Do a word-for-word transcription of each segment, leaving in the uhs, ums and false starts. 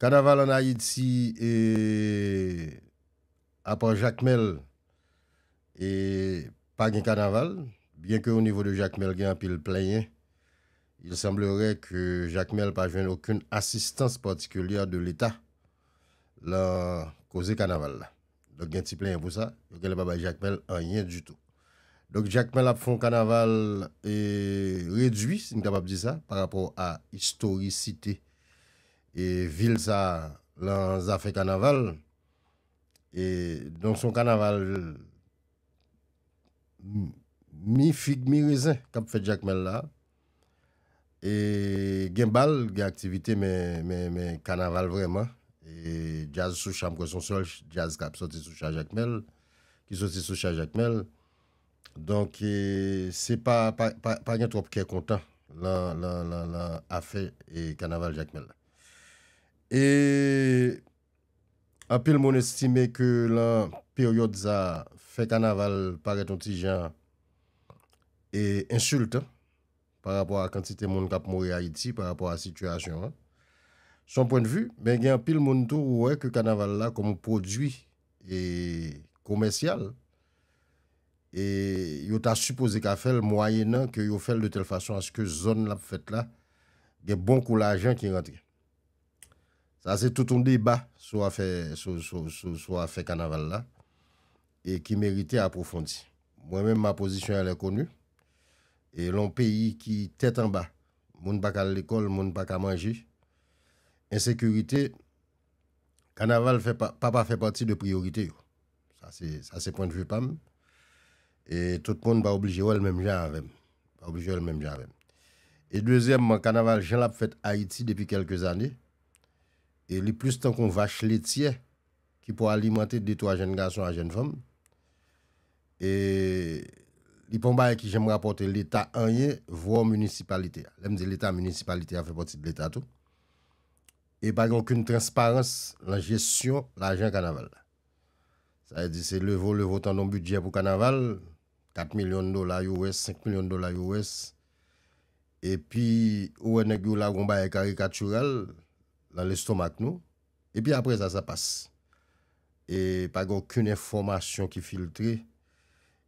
Kanaval ann Ayiti, e, apa Jakmèl, e, pa gen kanaval, byen ke o nivo de Jakmèl gen anpil plenyen, il semblerait que Jakmèl pa jwenn okenn asistans patikilyè de Leta lan koze kanaval la. Donk, gen ti plenyen pou sa, yo genlè pa bay Jakmèl anyen ditou. Donk, Jakmèl ap fè yon kanaval, e, redwi, si n kapab di sa, pa rapò a istorisite, e, vil sa lan zafè kanaval. E, donk, se yon kanaval m-, mi fig, mi rezen k ap fèt Jakmèl la. E, gen bal, gen aktivite, men, men, men kanaval vrèman. E, djaz sou cha, m kwè se yon sèl djaz k ap sòti sou cha Jakmèl, ki sòti sou cha Jakmèl. Donk, e, se pa, pa, pa, pa gen twòp kè kontan lan, lan, lan, lan afè, e, kanaval Jakmèl la. E anpil moun estime ke lan peryòd sa, fè kanaval parèt yon ti jan, e, ensiltan pa rapò a kantite moun k ap mouri Ayiti, pa rapò a sitiyasyon an. Se yon pwennvi, men gen anpil moun tou ou wè ke kanaval la kòm yon pwodui, e, komèsyal, e, yo ta sipoze ka fè l mwayennan ke yo fè l de tèl fason aske zòn l ap fèt la, gen bon kou lajan ki rantre. Sa se tout yon deba sou afè, sou, sou, sou, sou afè kanaval la, e ki merite apwofondi. Mwen menm, ma position elle est connue. E lan yon peyi ki tèt anba, moun pa ka al lekòl, moun pa ka manje, ensekirite, kanaval fè pa, pa, pa fè pati de priyorite yo. Sa se, sa se pwennvi pa m. E tout moun pa oblije wè l menm jan avè m. Pa oblije wè l menm jan avè m. E dezyèmman, kanaval jan l ap fèt Ayiti depi kèlke zane, e li plis tankou yon vach letyè ki pou alimante de twa jèn gason a jèn fanm. E li pa yon bagay ki janm rapòte Leta anyen, vwa minisipalite a. Lè m di Leta, minisipalite a fè pati de Leta tou. E pa gen okenn transparans lan jesyon lajan kanaval la. Sa vle di se leve w, leve w, tande yon bidjè pou kanaval, kat milyon dola U S, senk milyon dola U S. Epi, ou wè nèg yo lage yon bagay karikatiral lan lestomak nou. Epi apre sa, sa pas. E pa gen okenn enfòmasyon ki filtre.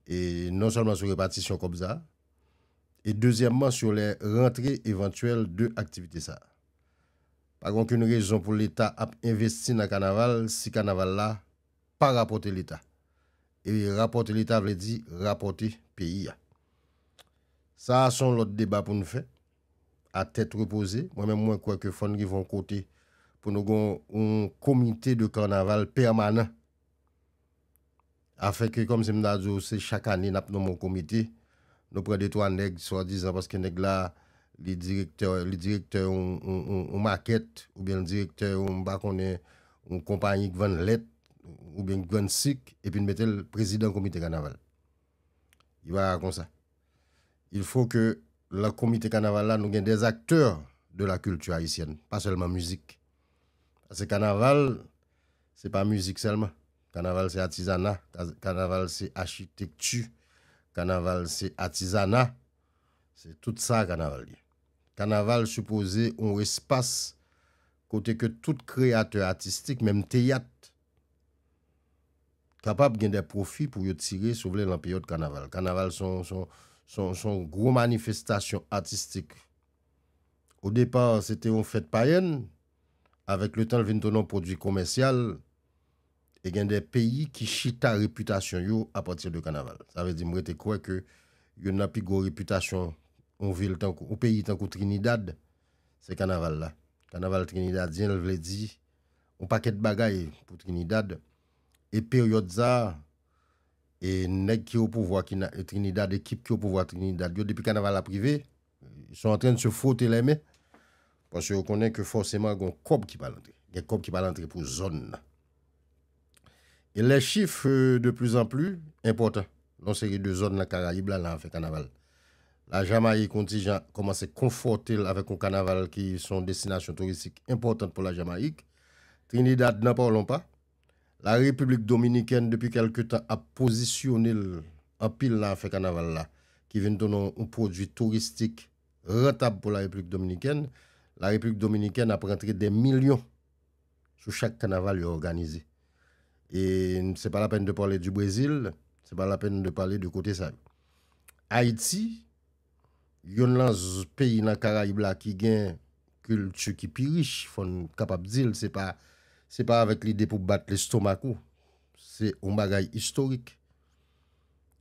E non sèlman sou repatisyon kòb sa, e dezyèmman, sou lè rantre evantyèl de aktivite sa. Pa gen okenn rezon pou Leta ap envesti nan kanaval si kanaval la pa rapòte Leta. E rapòte Leta vle di rapòte peyi a. Sa a se yon lòt deba pou n fè, a tèt repoze. Mwen menm, mwen kwè ke fò n rive yon kote pou nou gen yon komite de kanaval pèmanan. Afin ke, kòmsi m ta di w, se chak ane n ap nonmen yon komite, nou pran de twa nèg, swadizan paske nèg la, li direktè, li direktè yon, yon, yon, yon makèt, oubyen l direktè yon, m pa konnen, yon konpayi k vann lèt, oubyen k vann sik, epi n mete l prezidan komite kanaval. Li pa ka konsa. Il faut que lan komite kanaval la, nou gen des acteurs de la culture haïtienne, pa sèlman mizik. Paske kanaval, se pa mizik sèlman. Kanaval se atizana, ka-, kanaval se achitekti, kanaval se atizana, se tout sa kanaval ye. Kanaval sipoze yon espas kote ke tout kreyatè atistik, menm teyat, kapab gen de pwofi pou yo tire, si w vle, lan peryòd kanaval. Kanaval se yon, se yon, se yon, se yon gwo manifestasyon atistik. O depa, se te yon fèt payèn, avèk letan l vin tounen yon pwodui komèsyal, e gen de peyi ki chita repitasyon yo apati de kanaval. Sa vle di, m rete kwè ke youn nan pi gwo repitasyon yon vil tankou, yon peyi tankou Trinidad, se kanaval la. Kanaval trinidadyen, l vle di yon pakèt bagay pou Trinidad. E peryòd sa, e nèg ki o pouvwa ki nan Trinidad, ekip ki o pouvwa Trinidad yo, depi kanaval ap rive, ils sont en train de se frotter les mains, paske yo konnen ke fòseman gen yon kòb ki pral antre. Gen kòb ki pral antre pou zòn nan. E les chiffres, euh, de plus en plus enpòtan nan yon seri de zòn nan Karayib la, nan afè kanaval. La Jamayik, yon ti jan, kòmanse konfòte l avèk yon kanaval ki se yon destinasyon touristik enpòtan pou la Jamayik. Trinidad, n'en parlons pas. La République Dominicaine, depi kèlke tan, ap pozisyone l anpil nan afè kanaval la, ki vin tounen yon pwodui touristik rantab pou la République Dominicaine. La République Dominicaine ap rantre dè milyon sou chak kanaval yo òganize. E se pa la peine de parler du Brésil, se pa la peine de parler de kote sa yo. Ayiti, youn nan z- peyi nan Karayib la ki gen kilti ki pi rich, fò n kapab di l, se pa, se pa avèk lide pou bat lestomak ou. Se yon bagay istorik.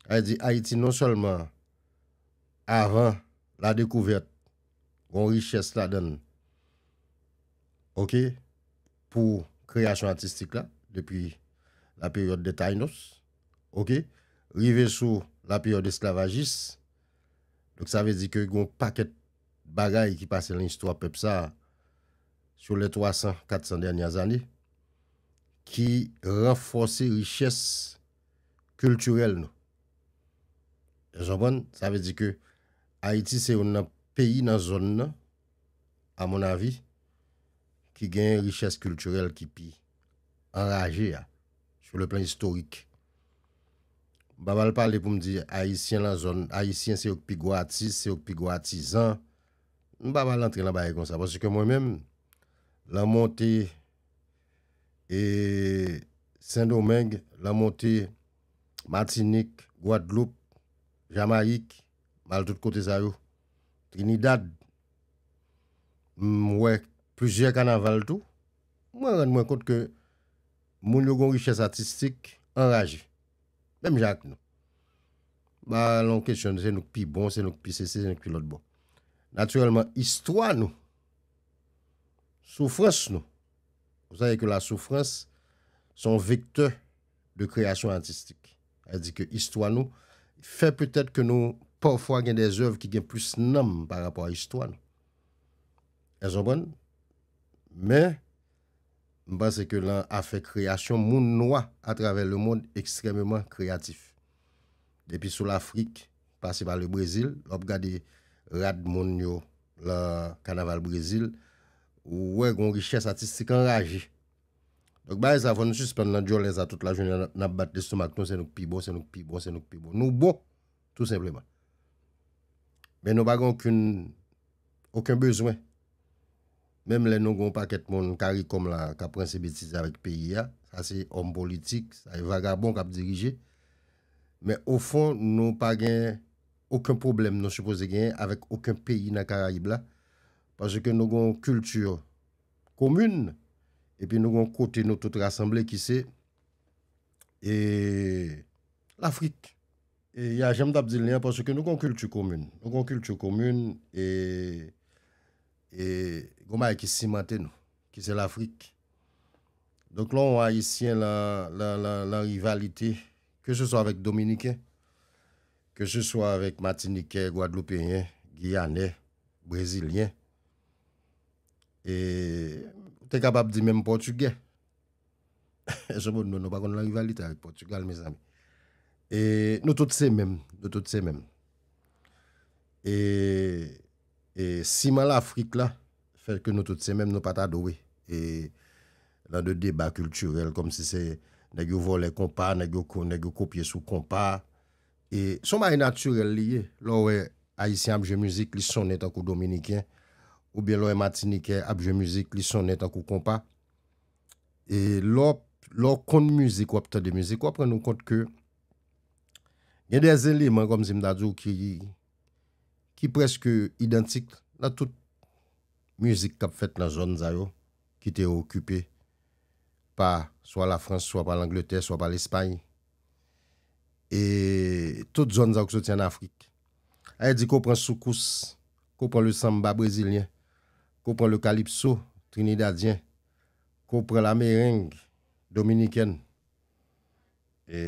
Sa vle di, Ayiti non sèlman avan la dekouvèt, gon richès ladan l, oke, pou kreyasyon atistik la, depi la peryòd de Tainos, oke, rive sou la peryòd esklavajis. Donk, sa vle di ke gon pakèt bagay ki pase nan istwa pèp sa a, sou lè twa san, kat san dènyè zane, ki ranfòse richès kiltirèl nou. Èske w konprann? Sa vle di ke Ayiti se youn nan peyi nan zòn nan, a mon avi, ki gen richès kiltirèl ki pi anraje a, sou le plan istorik. M pa pral pale pou m di Ayisyen nan zòn, Ayisyen se yo k pi gwo atis, se yo k pi gwo atizan. M pa pral antre nan bagay konsa, paske mwen menm, lan monte e Sendomeng, lan monte Matinik, Gwadloup, Jamayik, m al tout kote sa yo. Trinidad, m wè plizyè kanaval tou. Mwen rann mwen kont ke moun yo gon richès atistik anraje. Menm jan ak nou. Ba, lan kesyon, se nou k pi bon, se nou k pi sesi, se nou k pi lòt bò. Natirèlman, istwa nou, soufrans nou, vous savez que la souffrance, se yon vektè de kreyasyon atistik. Sa vle di ke istwa nou fè petèt ke nou, pafwa, gen de zèv ki gen plis nanm pa rapò a istwa nou. Èske w konprann? Men, m panse ke lan afè kreyasyon, moun nwa atravè lemonn ekstrèmeman kreyatif. Depi sou Lafrik, pase pa le Brezil, lè w ap gade rad moun yo lan kanaval Brezil, ou wè gon richès atistik anraje. Donk, bagay sa, fò nou sispann nan djòlè sa tout lajounen, n ap bat lestomak nou, se nou k pi bon, se nou k pi bon, se nou k pi bon. Nou bon, tou senpleman. Men nou pa gen okenn, okenn bezwen. Menm lè nou gen yon pakèt moun karikom la k ap ranse betize avèk peyi a, sa se òm politik, sa se vagabon k ap dirije. Men ofon, nou pa gen okenn pwoblèm nou sipoze genyen avèk okenn peyi nan Karayib la, paske nou gen yon kilti komin, epi nou gen yon kote nou tout rasanble ki se, e, Lafrik. E, ya, jan m t ap di l li an, paske nou gen yon kilti komin. Nou gen yon kilti komin, e, e, gen yon bagay ki simante nou, ki se Lafrik. Donk, lè w wè Ayisyen lan, lan, lan, lan rivalite, ke se swa avèk Dominiken, ke se swa avèk Matinikè, Gwadloupeyen, Giyanè, Brezilyen, e, ou te kapab di menm Pòtigè. Èske w konprann? Nou, nou pa konn lan rivalite avèk Pòtigal, mezanmi. E nou tout se menm, nou tout se menm. E, e siman Lafrik la fè ke nou tout se menm, nou pa ta dwe, e, lan de deba kiltirèl, kòmsi se nèg yo vòlè konpa, nèg yo ko-, nèg yo kopye sou konpa. E se yon bagay natirèl li ye. Lè w wè Ayisyen ap jwe mizik, li sonnen tankou Dominiken, oubyen lè w wè Matinikè ap jwe mizik, li sonnen tankou konpa. E lè w, lè w konn mizik, w ap tande mizik, w ap rann ou kont ke gen de eleman, kòmsi m ta di w, ki, ki prèske idantik nan tout mizik k ap fèt nan zòn sa yo, ki te okipe pa swa Lafrans, swa pa Langletè, swa pa Lespay. E tout zòn sa yo k soti ann Afrik. Sa vle di ke w pran soukous, ke w pran le samba brezilyen, ke w pran le kalipso trinidadyen, ke w pran la mereng dominikèn, e